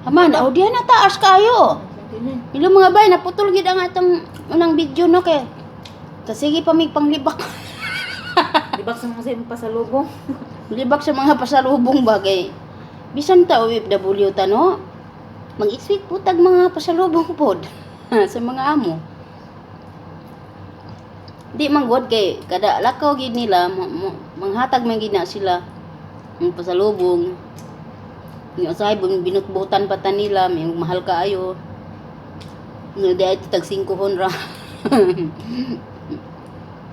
Haman, aw diha na taas kaayo. 29. Hello mga bay, naputol gid ang atong unang video no kay. Kasige pa mig panglibak. Libak sa mga sa imong pasalubong. Libak sa mga pasalubong bagay. Bisan ta OFW ta no. Mag-expect po tag mga pasalubong pod sa mga amo. Di man god kay kada lakaw gid nila manghatag man gid na sila ng pasalubong. Nga usahay binutbutan pa ta nila, may mahal kaayo. Nga di ay tag 5 honra.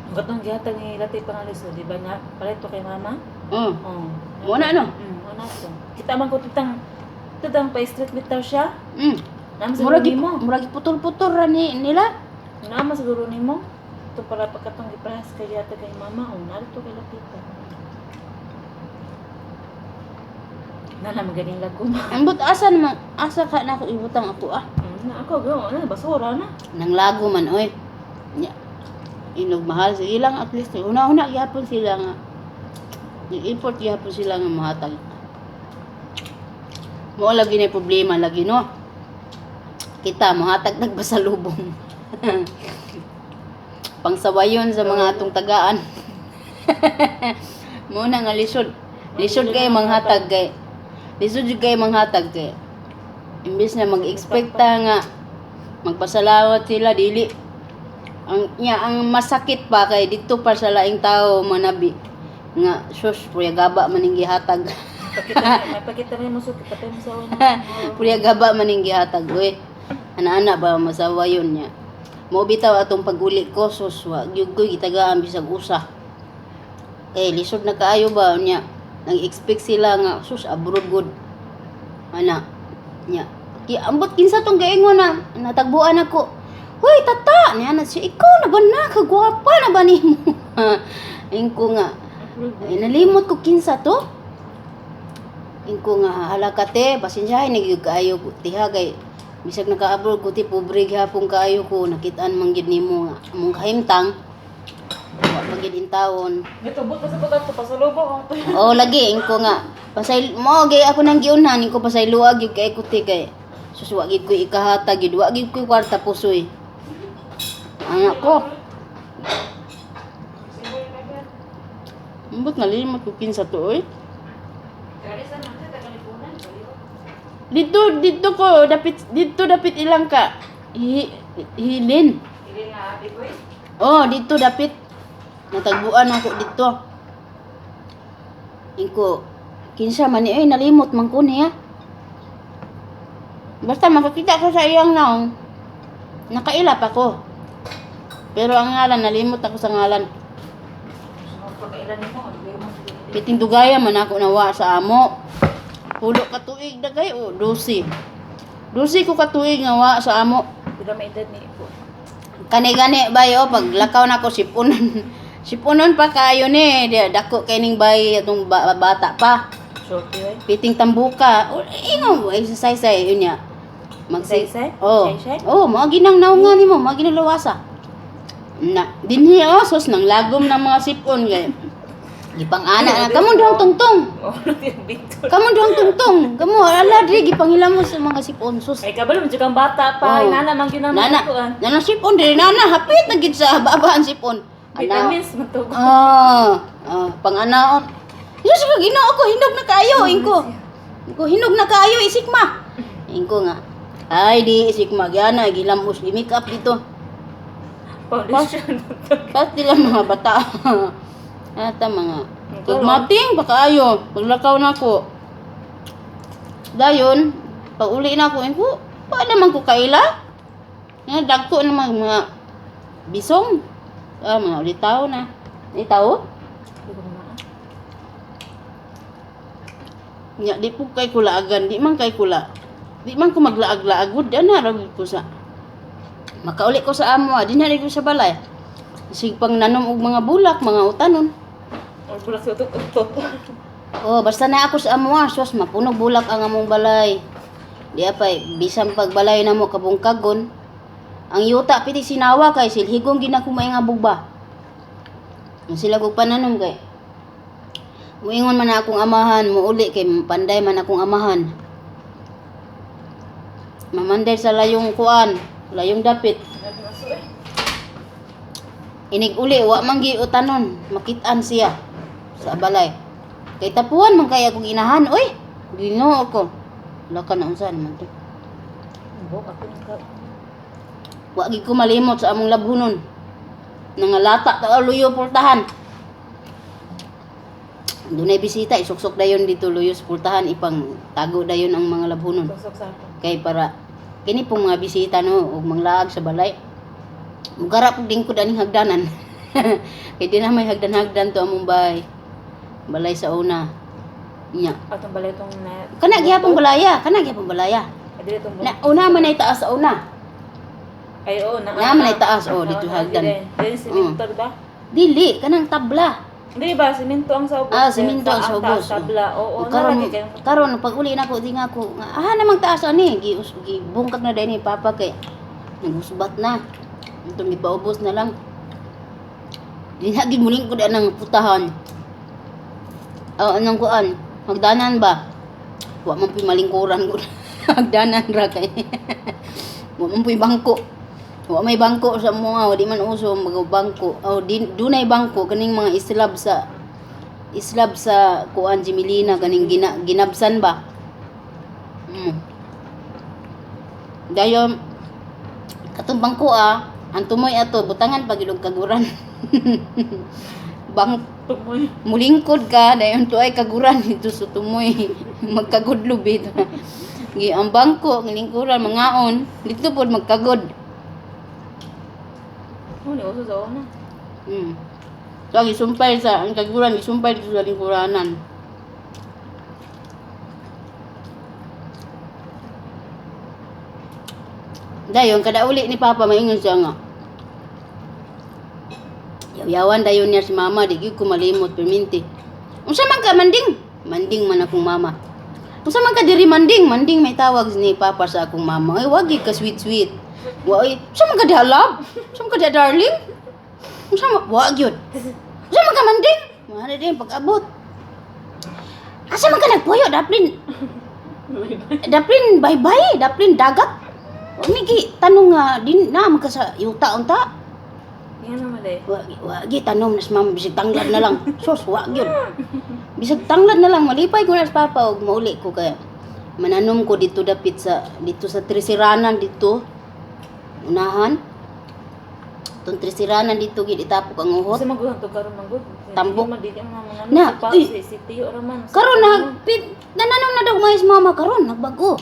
Ang katong gihatag ni Lati Pangaliso, di ba na? Palit to kay mama? Oh, Oo. mo na no. Wala to. Kita man ko tutang tutang pa street bitaw siya. Naman siguro Murag nimo. murag putol-putol ra ni nila. Naman siguro nimo. Ito para pagkatong giparehas kay gihatag kay mama, oh, narito kay Latita. Nana magaling laguma. Ambot asa naman asa ka na ako ibutang ako ah. Na ako go, na basura na. Nang lago man oy. Nya. Inog mahal sige lang at least una-una gyapon sila nga. Nag-import gyapon sila nga mahatag. Mao lagi na problema lagi no. Kita mohatag nagbasalubong. Pangsawayon sa mga atong tagaan. Mo na nga lisod. Lisod kay manghatag kay. Lisod jud kay manghatag kay. Imbes na mag-expect ta nga magpasalawat sila dili. Ang nya ang masakit pa kay dito pa sa laing tao manabi nga sus purya gaba man ning gihatag. Pakita, mapakita rin mo sa kita mo sa una. Purya gaba man ning gihatag oy. Ana-ana ba masawayon niya. Mao bitaw atong pag-uli ko sus wa gyud ko gitagaan bisag usa. Kay lisod na kaayo ba niya. Nag-expect sila nga sus abroad good. Ana nya. Ki ambot kinsa tong gaingon na natagbuan ako. Hoy tata, niya na siya ikaw na ba na kagwapa na ba nimo? Ingko nga ay, nalimot ko kinsa to. Ingko nga hala ka te, pasensyahin na gyud kaayo ko tiha kay bisag naka-abroad ko ti pobre gihapon kaayo ko nakitaan man gyud nimo nga among kahimtang. Wa pa gyud intawon. Ito but sa pagkato pasalubong ang to. Oo lagi ingko nga pasay mo gay ako nang giunhan ingko pasayloa gyud kay ko ti kay sus wa gyud ko ikahatag gyud wa gyud ko kwarta pusoy. Anak ko. Ambot nalimot ko kinsa to oy. Dito dito ko dapit dito dapit ilang ka hi, hilin. Oh, dito dapit. Natagbuan ako dito. Ingko kinsa man ni ay nalimot man ko niya. Basta makakita ko sa iyang naong. Nakailap ako. Pero ang ngalan nalimot ako sa ngalan. Pagkailan nimo, di mo siguro. Piting dugaya man ako nawa sa amo. Pulo ka tuig dagay o 12. 12 ko ka tuig nga wa sa amo. Pila may edad ni ipo. Kani gani bay o pag lakaw nako sipunon. Sipunon pa kayo ni, di dako kay ning bay atong bata pa. Shorty oy. Piting tambuka. O ingon exercise ay yun niya. Magsi. Exercise? Oh. Exercise? Oh, mao ginang naunga nimo, mao ginang lawasa. Na, dinhi oh, sus nang lagom ng mga sipon kay. Gipang-ana na kamo duhang tungtong. Oh, yung Victor. Kamo duhang tungtong. Kamo ala diri gipangilamos sa mga sipon sus. Ay kabalo mo kang bata pa, Oh. inana man gyud naman Nana, ako ah. nana sipon diri nana hapit na gid sa babaan sipon. Ana. Vitamins man to. Ah, ah, pang-anaon. Diyos ko, Ginoo ko, hinog na kaayo, ingko. Ingko, hinog na kaayo, isikma. Ingko nga. Ay, di, isikma, gyana, gilamos, gi-make up dito. Foundation. Pati lang mga bata. Ata mga. Tugmating, baka ayo. Paglakaw na ko. Dayon, pag uli na ako, ingko, pa naman ko kaila? Nga, dagko naman mga bisong. Ah, mga ulitaw na. Itaw? Nya di po kay kulaagan, di man kay kula. Di man ko maglaag-laag gud ana ra gud ko sa. Makauli ko sa amo, ah, dinha ko sa balay. Sig pang nanom og mga bulak, mga utanon. Or bulak sa utot-utot. Oh, basta na ako sa amo, ah, sus mapunog bulak ang among balay. Di apay bisan pagbalay namo kabungkagon. Ang yuta piti sinawa kay silhigong ginakumay nga bugba. Ang sila kog pananom kay muingon man na akong amahan, muuli kay panday man akong amahan. Mamanday sa layong kuan, layong dapit. Grabe aso eh. Inig uli wa man utanon, makitaan siya sa balay. Kay tapuan man kay akong inahan, oy. Ginoo ko. Wala ka na unsa naman to. Buk ako nang ka. Wa gid ko malimot sa among labhunon. Nangalata ta luyo pultahan. Dunay bisita isuksok dayon dito luyo sa pultahan ipang tago dayon ang mga labhunon. Tusok sa ako. Kay para kini pong mga bisita no og manglaag sa balay. Mugara pud lingkod aning hagdanan. Kay di na may hagdan-hagdan to among bahay. Balay sa una. Nya. Atong balay tong na. Kana gihapon balaya, kana gihapon balaya. Adili tong Na una man ay taas sa una. Ay oo na. Na man ay taas oh dito hagdan. Dili simento ba? Dili kanang tabla. Dili ba simento ang sa ubos? Ah, simento ang sa ubos. Taas, tabla. Oo, Karon na lagi kayo. karon pag uli nako di nga ako nga, ah namang taas ani gi gibungkag na dai ni papa kay nagusbat na. Itong gipaubos na lang. Di na gid muling ko anang putahan. Oh, anong kuan? Hagdanan ba? Wa man puy malingkuran ko. Hagdanan ra kay. Wa man puy bangko. Wa may bangko sa mga, di man uso mga bangko. Oh, di, dunay bangko kaning mga islab sa kuan Jimilina kaning ginabsan ba? Dayon katong bangko ah, ang tumoy ato butangan pag ilog kaguran. Bang Tumoy. Mulingkod ka dayon tuay kaguran dito sa tumoy magkagudlo bito. Gi ang bangko ngilingkuran mangaon dito pod magkagod. Oh, ni uso sa una. So gisumpay sa ang kaguran gisumpay dito sa lingkuranan. Dayon kada uli ni Papa maingon siya nga. Yaw-yawan dayon niya si Mama, di gyud ko malimot perminti. Unsa man ka manding? Manding man akong mama. Unsa man ka diri manding? Manding may tawag ni Papa sa akong mama. Ay wagi ka sweet sweet. Wa ay, unsa man ka diha love? Unsa man ka diha darling? Unsa man wa gyud. Unsa man ka manding? Mahal din pag-abot. Asa man ka nagpuyo daplin? Daplin bye-bye, daplin dagat. Migi tanong nga din na man ka sa yuta unta. Yan naman eh. Wa wagi tanom na sa mama bisag tanglad na lang. Sus, wa gyud. Bisag tanglad na lang malipay ko na sa papa og mauli ko kay mananom ko dito dapit sa dito sa Trisiranan dito. Unahan. Itong Trisiranan dito gid itapok ang uhot. Sa magulang to karon manggod. Tambok. Dili man mga Na, na. eh. Si si Tiyo ra man. Karon na pit nananom na daw mais mama karon nagbago.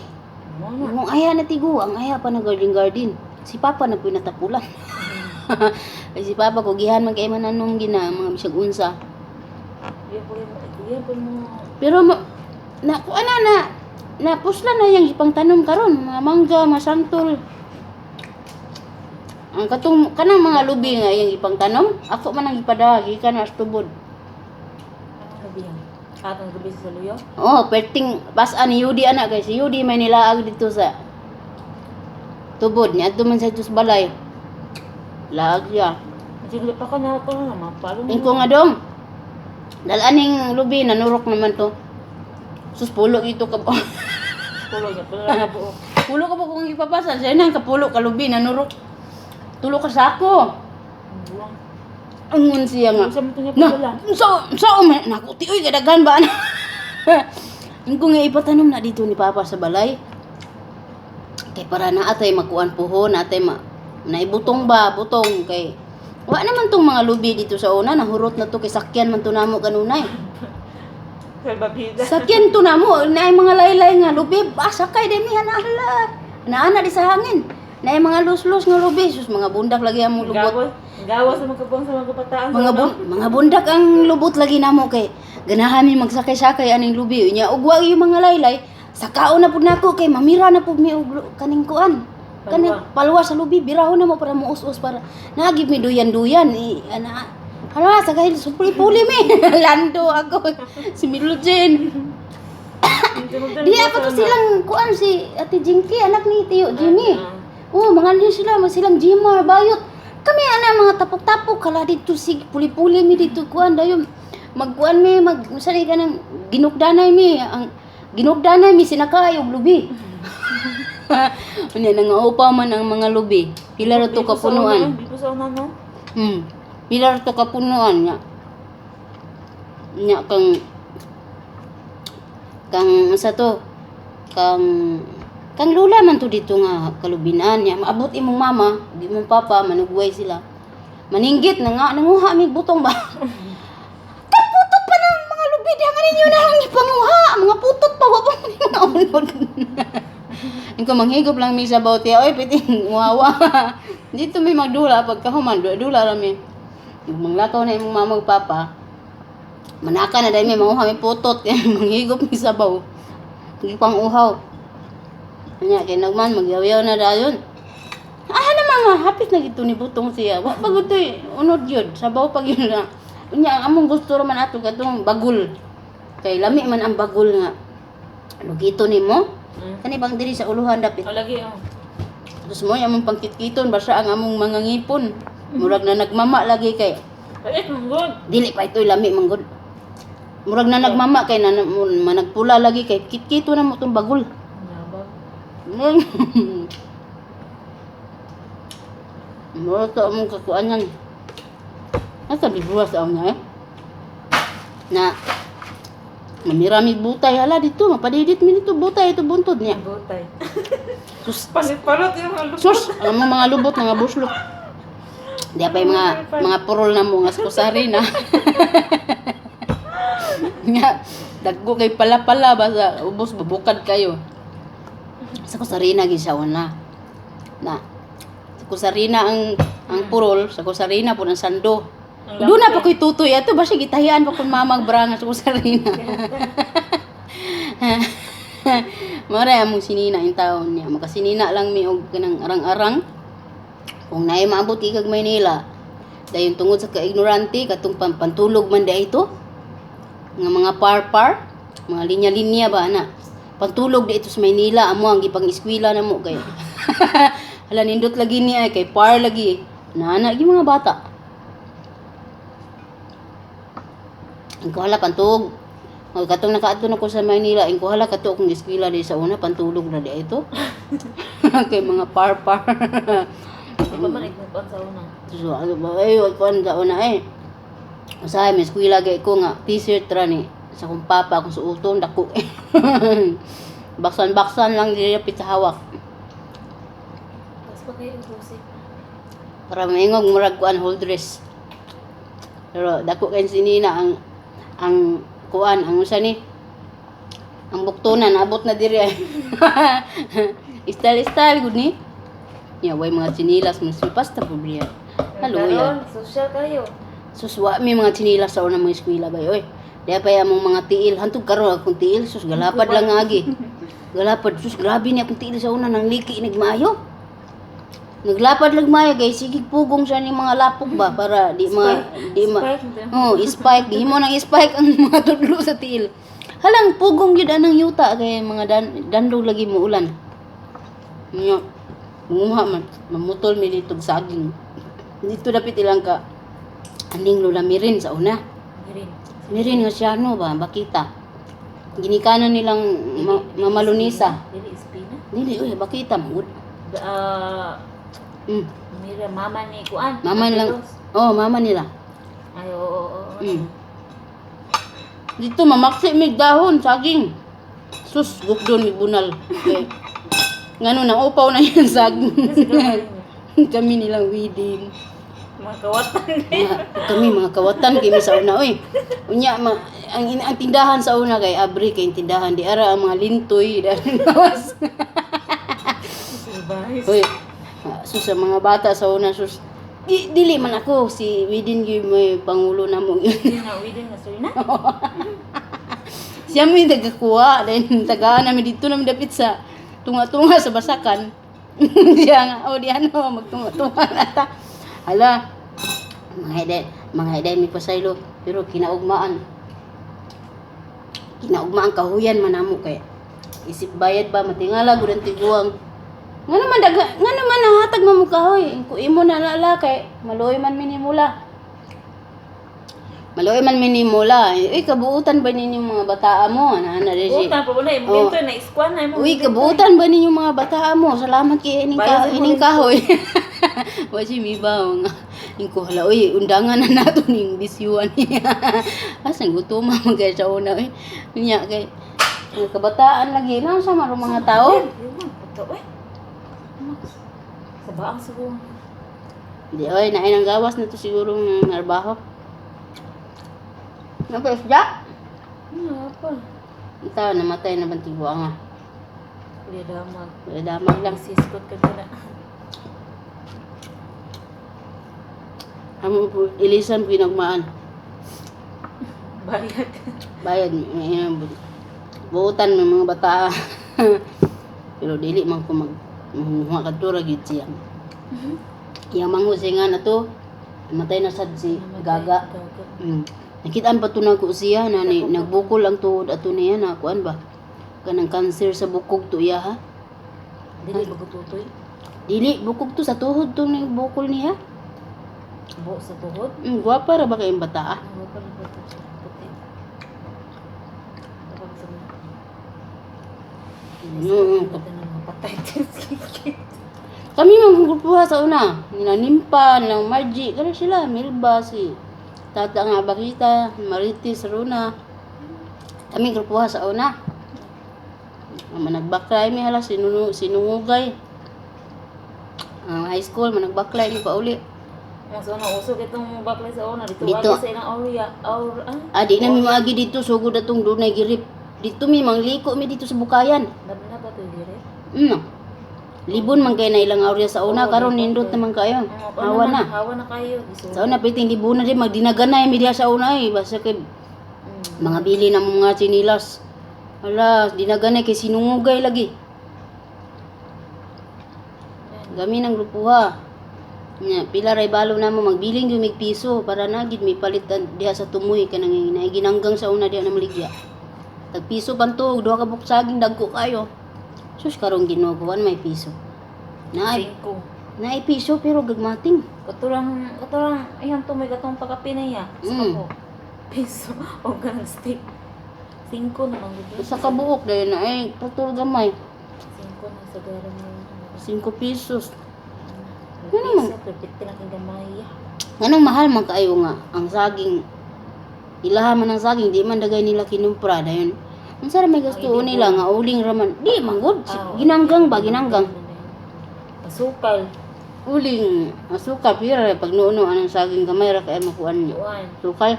Mo na. Ang aya na tigo, ang aya pa na garden garden. Si papa na pinatapulan. Ay, si papa ko gihan man kay mananom gina mga bisag unsa. Iya po iya po mo. Pero na kuan na na na pusla na yang ipangtanom karon mga mangga, mga santol. Ang katong kanang mga lubi nga iyang ipangtanom, ako man ang ipada gikan na sa tubod. Anong gabi yan? Atong gabi sa luyo. Oh, perting basa ni Yudi anak kay si Yudi may nilaag dito sa tubod niya adto man sa ito sa balay. Laag siya. Sige pa ko na ako na mapalo. Ingko nga dong. Dalaning lubi nanurok naman to. Sus pulo ito ka. Pulo niya, pulo na buok. Pulo ka ba kung ipapasa? Siya nang kapulo ka lubi nanurok. Tulo ka sako. Buwang. Angon siya nga. Unsa man to niya Na, pula? sa man naku ti oy kadaghan ba ana. Ingko nga ipatanom na dito ni Papa sa balay. Kay para na atay makuan puho, na atay ma naibutong ba, butong kay wa naman tong mga lubi dito sa una, nahurot na to kay sakyan man to namo kanunay. Salbabida. Sakyan to namo, naay mga laylay nga lubi, ah, sakay di mi hala. Naana di sa hangin. Naay mga luslus nga lubi, sus mga bundak lagi among lubot. Gawas, gawas sa mga kabuang sa mga kabataan. Mga mga bundak ang lubot lagi namo kay ganahan mi magsakay-sakay aning lubi nya ug wa yung mga laylay sakaon na pud nako kay mamira na pud mi og kaning kuan kaning palwa sa lubi birahon na mo para muus-us para naagib mi duyan-duyan i ana hala sakay supuli-puli mi lando ako si Milo Jane. Diya pa to silang kuan si Ate Jinky anak ni Tio Jimmy. Oh, mga ano sila, mga silang Jimar, bayot. Kami ana mga tapok-tapok kala dito sig puli-puli mi dito kuan dayon. Magkuan mi mag usa ka nang ginukdanay mi ang ginukdanay mi sinakay og lubi. Unya nangaupaw man ang mga lubi. Pila ra to Bibo sa una, kapunuan. bibo sa una, no? Pila ra to kapunuan nya. Nya kang kang sa to kang kang lula man to dito nga kalubinan niya. Maabot imong mama, di imong papa, manugway sila. Maninggit na nga, nanguha mig butong ba? Kaputot pa ng mga lubi diha nga ninyo na lang ipanguha. Mga putot pa, wa pa man yung mga unod. Ingko manghigop lang mi sa bote, oy piting wawa. Dito may magdula pagkahuman, dula ra mi. Manglakaw na imong mama ug papa. Manaka na dahil may manguha mi putot, manghigop mi sabaw. Hindi pang uhaw. Anya kay nagman magyaw-yaw na dayon. Ah, na mga hapit na gito ni butong siya. Wa pa gud toy unod yun. Sabaw pag yun na. Unya ang among gusto ra man ato katong bagul. Kay lami man ang bagul nga. Lugito nimo. Kani bang diri sa uluhan dapit. O lagi, oh. Tapos mo among pangkitkiton basta ang among mga ngipon. Murag na nagmama lagi kay Ay, man good. dili pa ito'y lami man gud. Murag na nagmama kay na, managpula lagi kay kitkito na mo tong bagul. Nabag. Mura to among kakuanan. Nasa bibuwas ako na eh. Na mamirami butay hala dito mapadidit mi dito butay ito buntod niya. Butay. Sus, Palit-palot yung mga lubot. sus, ang mga lubot nga buslok. Di pa yung mga purol na mo nga sa kusari na. Nga, dagko kay pala-pala basta ubos babukad kayo. Sa kusarina gid siya una. Na sa kusarina ang purol, sa kusarina po ang sando. Ang Doon na laki. pa ko'y tutoy ato basta gitahiyaan pa kun mamag bra nga sa kusarina. Mara among sinina in taon niya. Makasinina lang mi og kanang arang-arang. Kung naay maabot ikag Maynila, dayon tungod sa kaignorante katong pantulog man di ito nga mga par-par, mga linya-linya ba ana. Pantulog di ito sa Maynila amo ang gipang eskwela namo kay. Hala nindot lagi niya ay kay par lagi. Nana gi mga bata. Ang kuhala pantug. Mag katong nakaadto na ko sa Maynila, ang kuhala kato akong eskwela di sa una pantulog na di ito. Kay mga par-par. Di pa man nagmukuan sa una. So, ano ba, ay, wag ko sa una eh. Usahay, may eskwela gay ko nga, t-shirt ra ni. Sa kong papa, akong suoton, dako eh. Baksan-baksan lang dili pit sa hawak. Tapos pa kayo inclusive. Para maingog murag kuan whole dress. Pero dako kay sinina ang kuan ang usa ni ang buktunan abot na diri ay. Style style gud ni. Ya way mga tsinilas mo sipas ta pobriya. Hallelujah. Karon, social kayo. Sus wa mi mga tsinilas sa unang mga eskwela bay oy. Di pa among mga tiil hantog karon akong tiil sus galapad lang agi. Galapad sus grabe ni akong tiil sa una nang liki nagmaayo. Naglapad lang maayo kay sige pugong siya ni mga lapok ba para di ma Spike din. Oh, spike gihimo nang spike ang mga tudlo sa tiil. Halang pugong gyud anang yuta kay mga dandog lagi mo ulan. Nya munguha man mamutol mi dito og saging. Dito dapit ilang ka aning Lola Mirin sa una. Mirin. Mirin nga siya no ba bakita. Ginikanan nilang Mama Lunisa. Dili Espina. Dili oy bakita man gud. Ah, Mira, mama ni Kuan. Mama Ate lang. Rose. Oh, mama nila. Ay, oo, oo, oo. Dito mamaksi mig dahon saging. Sus gukdon mig bunal. Okay. Ngano nang upaw na yan saging. Kasi gawin niya. Kami nilang wedding. Mga kawatan. Kami mga kawatan kami sa una oy. Unya ma, ang tindahan sa una kay abri kay tindahan di ara ang mga lintoy dahil gawas. Survive. Oy, sus ang mga bata sa una sus dili man ako si Widin gyud may pangulo na mo. Hindi na, wedding na, sorry na. Siya may nagakuha then tagaan namin dito namin dapit sa tunga-tunga sa basakan. Siya nga, oh di ano, magtunga-tunga na ta. Hala, mga hiday mi pasaylo, pero kinaugmaan. Kinaugmaan kahuyan man namo kay isip bayad ba matingala gud ang tiguang. Nga naman daga, nga naman nahatag man mo kahoy. Kung imo na lala kay maluoy man mi nimula. Maluoy man mi nimo la. Uy, kabuutan ba ninyo mga bataa mo? Ana ana di si. Buta pa wala imong Oh. ginto na iskwan na imong Uy, ginto. kabuutan ba ninyo mga bataa mo? Salamat kay ining ka, Balas mo ining rin. kahoy. Wa si miba nga. Ning ko hala, uy, undangan na nato ning bisyuan niya. Asa gutom man kay sa una uy. Nya kay mga kabataan lagi na sa mga tao. Yun, puto eh. Sa baang siguro. Di oy, naay nang gawas na to siguro ng narbaho. Ano isda? Ano pa? Ito, namatay na bang tigwa nga. Kuya damag. Wala damag lang. Siskot ka na. Amo po, ilisan pinagmaan. Bayad. Bayad, eh, buutan ng mga bata. Pero dili man ko mag manguha kadto ra gyud siya. Iyang manghusay nga na to, namatay na sad si Gaga. Gaga. Nakitaan pa to nako siya na ni, nagbukol ang tuhod ato niya na kuan ba. Kanang cancer sa bukog to iya ha. Dili bago tutoy. Dili bukog to sa tuhod to ning bukol niya. Buo sa tuhod. Gwapa ra ba kayong bata ah? Ano pa rin ba ito? Puti. Kapag sa mga Ito na mapatay. Kami mga grupuha sa una. Nila Nimpa, nilang Margie, kano sila, Milba, si Tata nga Bakita, Marites, Runa. Kami grupuha sa una. Ang managbaklay mi hala sinunu sinungugay. Ang high school managbaklay mi pauli. Ang sa una, usog itong baklay sa una. Dito, Dito. wagi sa ilang aura. Aura. Ah, Ah, di na mi maagi dito sugod atong dunay girip. Dito mi mangliko mi dito sa Bukayan. Dami na ba ito dire? Libon man kay na ilang aurya sa una Oo, karon libon nindot kay. naman kayo. Ang Hawa na. Hawa na kayo. Gisulod. Sa una piting libon na di magdinaganay mi diha sa una eh basta kay mga bili ng mga chinilas. Hala, dinaganay kay sinungugay lagi. Gami ng grupuha. Nya, pila ray balo na mo magbiling gyud mig piso para na gid may palit diha sa tumoy kanang ginanggang sa una diha na maligya. Tag piso pan to, duha ka buok saging dagko kayo. Sus karon Ginoo ko, may piso. Naay, Singko. naay piso pero gagmating. Katurang, katurang, ayan to, may katong pagkapinaya. Sa ako. Piso. O ganang stick. Singko naman gud. Sa kabuok dahil na ay putol gamay. Singko na sa garan mo. 5 pesos. Ano Ano Piso, perfect na kang gamay. Nganong mahal man kaayo nga ang saging, ilaha man ang saging di man dagay nila kinumpra dayon. Unsa ra may gusto Ang nila nga uling ra man? Di man gud. Ah, oo. Ginanggang ba ginanggang? Asukal. Uling asukal pira pag nuno anang saging gamay ra kay makuan niyo. Kuan. Sukal,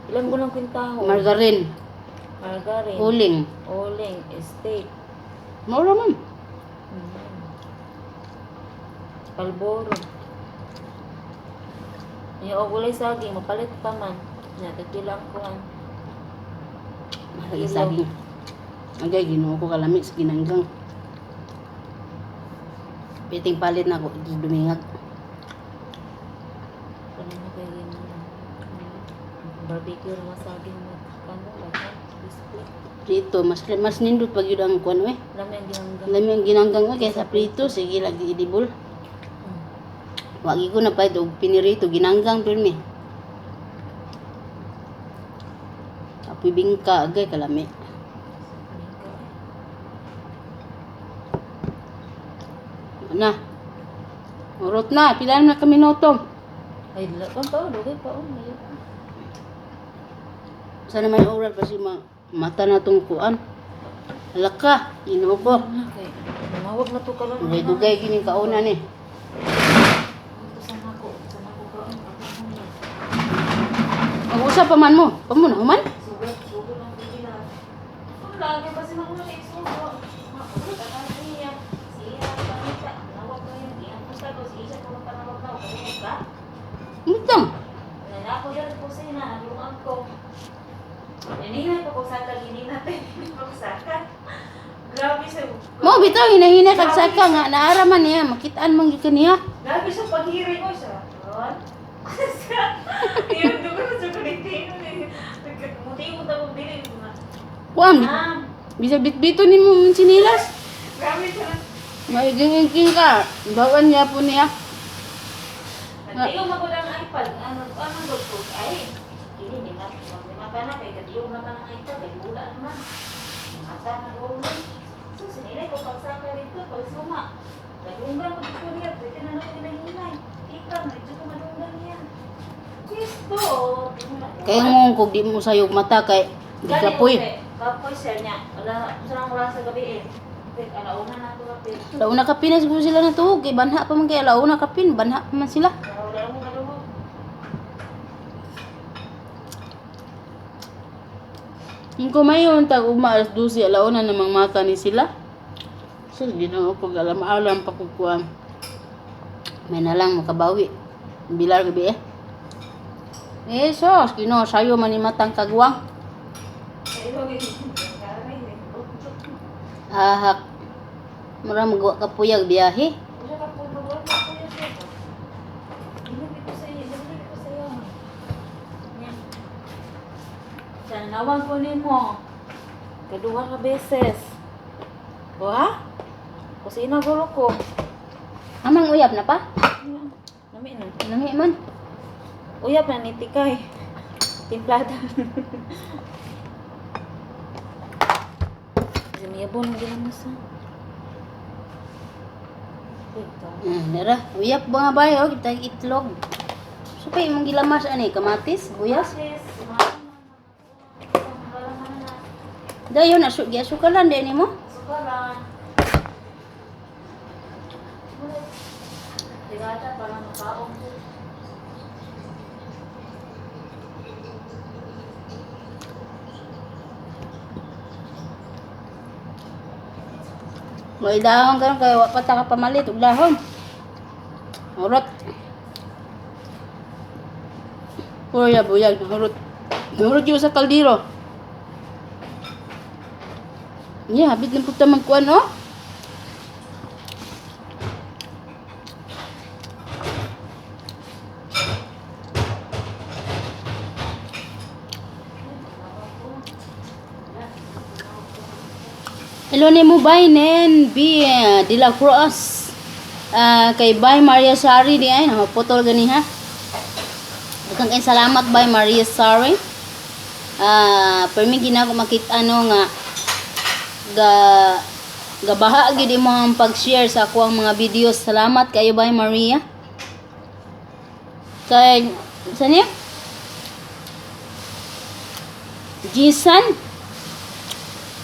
Ilan ko lang kwintaho? margarine, Margarine. uling. Uling. Steak. Mao ra man. Kalboro. Yung og gulay saging, mapalit pa man. Nagkakila ang kuan. Mahal ang saging. Agay Ginoo ko kalami sa ginanggang. Piting palit na ako dumingag. Ano na kayo yung barbecue na saging mag kano lahat display. Prito mas mas nindot pag yun ang kuan eh. Lami ang ginanggang. Lami ang ginanggang oy kaysa prito sige lagi idibol. Wagi ko na pa og pinirito ginanggang pirmi. Apoy bingka agay kalami. Na. Urot na, pila na kami minuto. Ay, dila pa pa, dugay pa oh, mayo. Sana may oral pa si ma mata na tong kuan. Alaka, Ginoo ko. Na kay manawag na to karon. Dugay-dugay kini kauna ni. Ito sa nako, sa nako karon. Mag-usap pa man mo. Pamo na human? Sugod, sugod ang pila. Kung lagi pa sila mo na isugo. Makulit niya. Siya, panita. Nawag na yun. Iyan ko sa si isa ko panawag na. Kung ka? Butang. Nanako dyan po siya na. Luang ko. Nanihina po ko sa kaginin natin. Po sa Grabe sa... Mo bitaw hinahina kag saka nga naara man niya, makitaan man gyud kaniya. Grabe sa paghiri ko siya. Ron? Yung dugo sa kulitin. Muti mo na kong dili. Kuan, Ma'am, bisag bitbito nimo mong sinilas. grabe siya. Maiging-ingking ka. Bawan niya po niya. Nagtiyo mo ko lang iPad. Ano, ano ko? Ay, Mata na kay kadiyong na ka ng ito, kay wala naman. Mata na ulo. So sinilay ko pagsaka dito, pagsuma. Kadunggan ko dito niya, pwede na ako ginahinay. Ikaw, medyo ko madunggan niya. Kristo! Kaya ngong kung di mo sayog mata kay gikapoy. Kapoy sir niya. Wala, sarang wala sa gabi eh. Pek, alauna na ako kapit. Launa kapin na siguro sila natuog kay banha pa man kay launa kapin, banha pa man sila. Wala mo kadungog. Kung kumayon tag ugma alas 12 alauna namang mata ni sila. So Ginoo ko alam-alam pa ko kuan. May na lang makabawi. Bilar gabi eh. Eh sos, Ginoo sayo man ni matang kagwang. Ahak. Mura magawa ka puyag biyahe. Usa ka po, magawa ka po yun, sir. Dili ko sa iyo, dili ko sa iyo. Nya. Sa nawag ko nimo. Kaduha ka beses. Wa? Kusina gulo ko. Amang uyab na pa? Nami na. Nami man. Uyab na ni Tikay. Timplada. Siniyabon mo din mo sa. Ito. Nara, uyab ba nga ba oh, kita itlog. So pa imong gilamas ani kamatis, buyas. Yes. Dayon asu giasukalan din nimo. Sukaran. Digata para makaon ko. May dahon karon kay wa pa ta ka pamalit og dahon. Hurot. Puro buyag hurot. Hurot yung sa kaldero. Yeah, habit lang puta magkuan oh. Hello ni mo bay nen B de la Cruz. Ah, kay Bay Maria Sari di ay putol gani ha. Daghang kay salamat Bay Maria Sari. Ah, permi ginako makita ano nga ga gabaha gyud imo ang pag-share sa ako ang mga videos. Salamat kayo Bay Maria. Kay sa niya? Jisan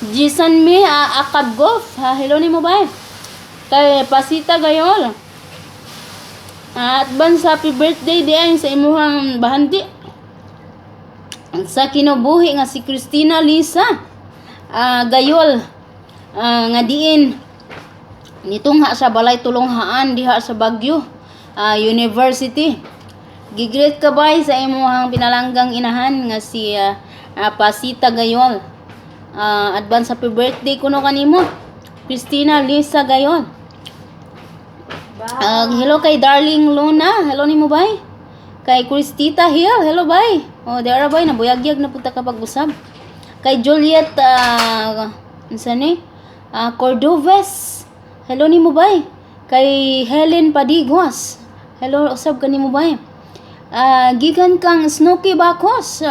Jisan mi akab golf. Ha, hello ni mo bay. Kay Pasita gayol. Ah, advance happy birthday di ay sa imuhang bahandi. Sa kinabuhi nga si Christina Lisa gayol nga diin nitungha sa balay tulunghaan diha sa Baguio University. Gigreet ka bay sa imuhang pinalanggang inahan nga si Pasita Gayol. Advance happy birthday kuno kanimo. Christina Lisa Gayol. Hello kay Darling Luna. Hello nimo bay. Kay Christita Hill. Hello bay. Oh, dara bay nabuyagyag na punta ka pag-usab. Kay Juliet unsa ni? Cordoves. Hello nimo bay. Kay Helen Padiguas. Hello usab kanimo bay. Gikan kang Snooki Bacos.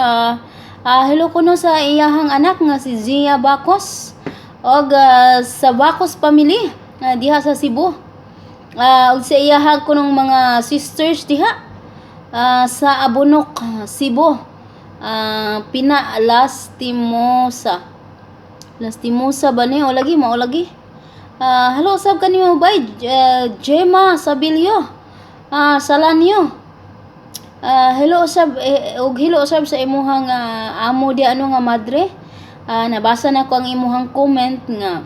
Hello kuno sa iyahang anak nga si Zia Bacos og sa Bacos family diha sa Cebu. Ug sa iyaha kunong mga sisters diha sa Abunok, Cebu. Pina Lastimosa. Lastimosa ba ni? O lagi mao lagi. Hello sab kanimo bay Gemma Sabilio. Salanyo. Hello sab ug hello sab sa imuhang amo di ano nga madre. Nabasa na ko ang imuhang comment nga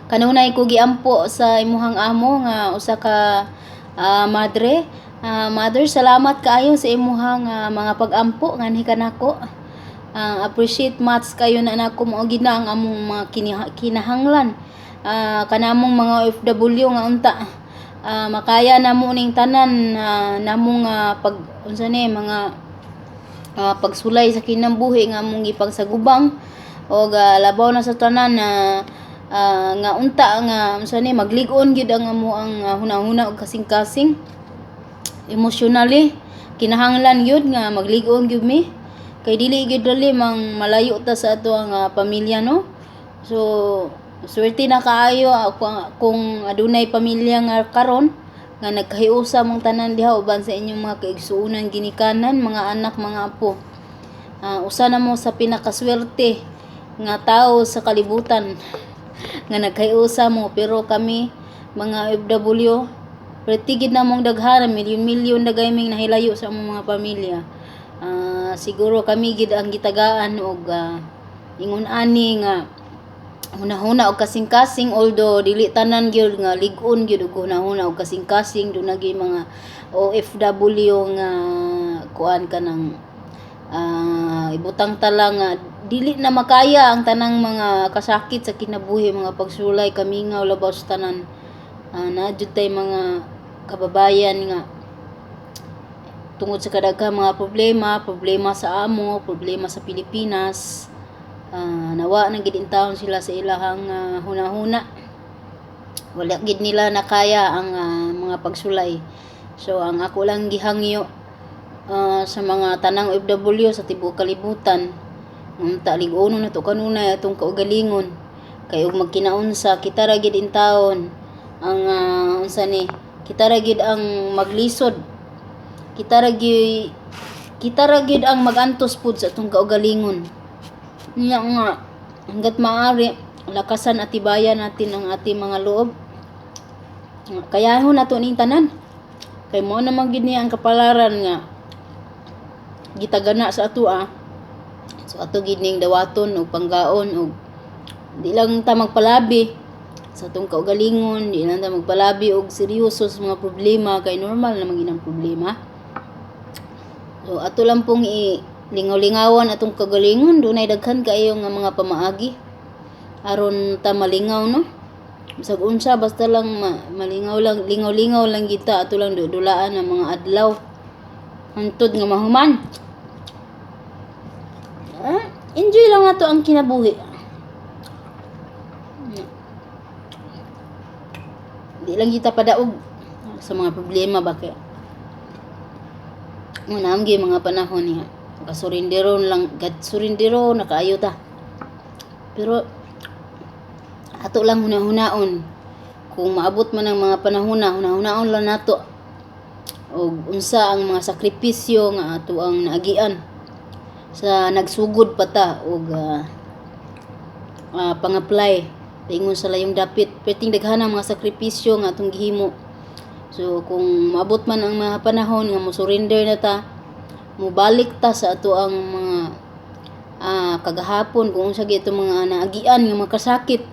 kanunay ko giampo sa imuhang amo nga usa ka madre. Mother, salamat kaayo sa imuhang mga pag-ampo nganhi kanako. Appreciate much kayo na nako mao gid na ang among mga kinahanglan. Kanamong mga OFW nga unta makaya namo ning tanan namong pag unsa ni mga pagsulay sa kinabuhi nga among gipagsagubang og labaw na sa tanan na nga unta nga unsa ni maglig-on gyud ang amo ang hunahuna og kasing-kasing emotionally. Kinahanglan gyud nga maglig-on gyud mi Kay dili gyud dali mang malayo ta sa ato ang pamilya, no? So swerte na kaayo kung adunay pamilya nga karon nga nagkahiusa mong tanan diha uban sa inyong mga kaigsuonan, ginikanan, mga anak, mga apo. Usa na mo sa pinakaswerte nga tao sa kalibutan nga nagkahiusa mo, pero kami mga OFW, pero tigid na mong daghan, milyon-milyon na gaming nahilayo sa among mga pamilya. Siguro kami gid ang gitagaan og ingon ani nga hunahuna og kasing-kasing, although dili tanan gyud nga lig-on gyud og hunahuna og kasing-kasing. Duna gyud mga OFW nga kuan kanang ibutang tala nga dili na makaya ang tanang mga kasakit sa kinabuhi, mga pagsulay, kamingaw, labaw sa tanan. Naa jud tay mga kababayan nga tungod sa kadaghang mga problema, problema sa amo, problema sa Pilipinas, nawa na gid intawon sila sa ilahang hunahuna. Wala gid nila nakaya ang mga pagsulay. So ang ako lang gihangyo sa mga tanang OFW sa tibuok kalibutan, unta lig-unon nato kanunay atong kaugalingon, kay ug magkinaunsa kita ra gid intawon ang unsa ni, kita ra gid ang maglisod, kita ra gid ang magantos pud sa atong kaugalingon. Nya nga hanggat maaari, lakasan at tibayan natin ang ating mga loob. Kayahon nato ning tanan kay mao naman gid niya ang kapalaran nga gitagana sa ato. So ato gid ning dawaton og panggaon, og di lang ta magpalabi sa atong kaugalingon, di lang ta magpalabi og seryoso sa mga problema, kay normal naman gid ang problema. So ato lang pong i lingaw-lingawan atong kagalingon. Dunay daghan kaayo nga mga pamaagi aron ta malingaw, no? Bisag unsa, basta lang malingaw lang, lingaw-lingaw lang kita. Ato lang dulaan ang mga adlaw hantod nga mahuman. Enjoy lang nato ang kinabuhi. Di lang kita padaog sa mga problema ba, kay una ang mga panahon niya kasurindero lang, kasurindero na kaayo ta. Pero ato lang hunahunaon, kung maabot man ang mga panahon na, hunahunaon lang nato og unsa ang mga sakripisyo nga ato ang naagian sa nagsugod pa ta og pang-apply paingon sa layong dapit. Perting daghan ang mga sakripisyo nga atong gihimo. So kung maabot man ang mga panahon nga mo surrender na ta, mobalik ta sa ato ang mga kagahapon, kung unsa gyud mga naagian nga mga kasakit,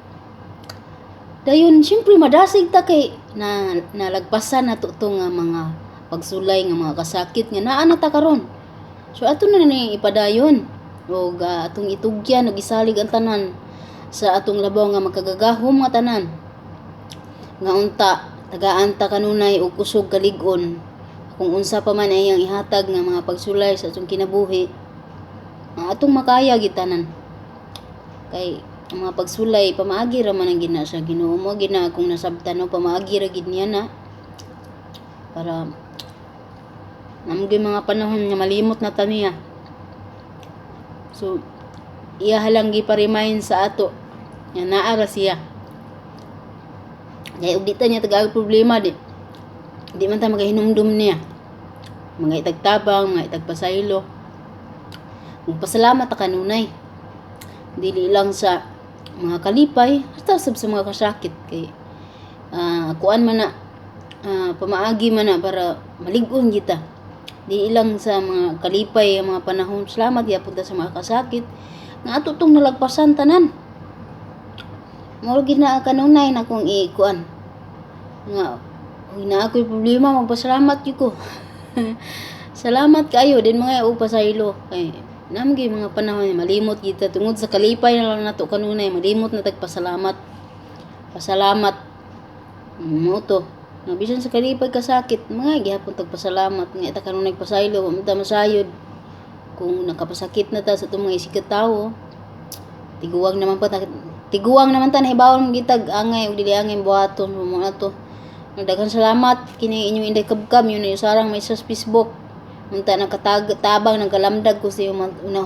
dayon syempre madasig ta kay na nalagpasan nato to nga mga pagsulay, nga mga kasakit nga naa na ta karon. So ato na ni ipadayon og atong itugyan ug isalig ang tanan sa atong labaw nga makagagahom nga tanan, nga unta tagaan ta kanunay og kusog, kalig-on, kung unsa pa man ay ang ihatag nga mga pagsulay sa atong kinabuhi, nga atong makaya gitanan, kay ang mga pagsulay pamaagi ra man ang gina sa Ginoo. Mo gina akong nasabtan, no? Pamaagi ra gid niya na para namgyud mga panahon nga malimot na ta niya. So iya lang gipa-remind sa ato nga naa ra siya, kay ug di ta niya tagaag problema, di man ta magahinumdum niya, mga itagtabang, mga itagpasaylo. Magpasalamat ta kanunay, dili lang sa mga kalipay, hasta sab sa mga kasakit, kay kuan man na, pamaagi man na para malig-on kita. Di lang sa mga kalipay ang mga panahon, salamat gyapon ta sa mga kasakit nga ato tong nalagpasan tanan. Mao gid na kanunay na kung ikuan nga kung naa ko'y problema, magpasalamat gyud ko. Salamat kaayo din mga og pasaylo, kay nam gyud mga panahon malimot kita tungod sa kalipay na lang nato kanunay, malimot na tagpasalamat. Pasalamat mo to nga bisan sa kalipay, kasakit, mga gihapon tagpasalamat nga ita kanunay pasaylo, wa man ta masayod kung nakapasakit na ta sa atong mga isikat tawo. Tiguang naman pa ta, tiguang naman ta nahibawon gitag angay ug dili angay buhaton mo na to. Daghang salamat kini inyong Inday Kabkam, yun yung sarang may sa Facebook. Unta nakatabang, nagkalamdag ko sa iyong una.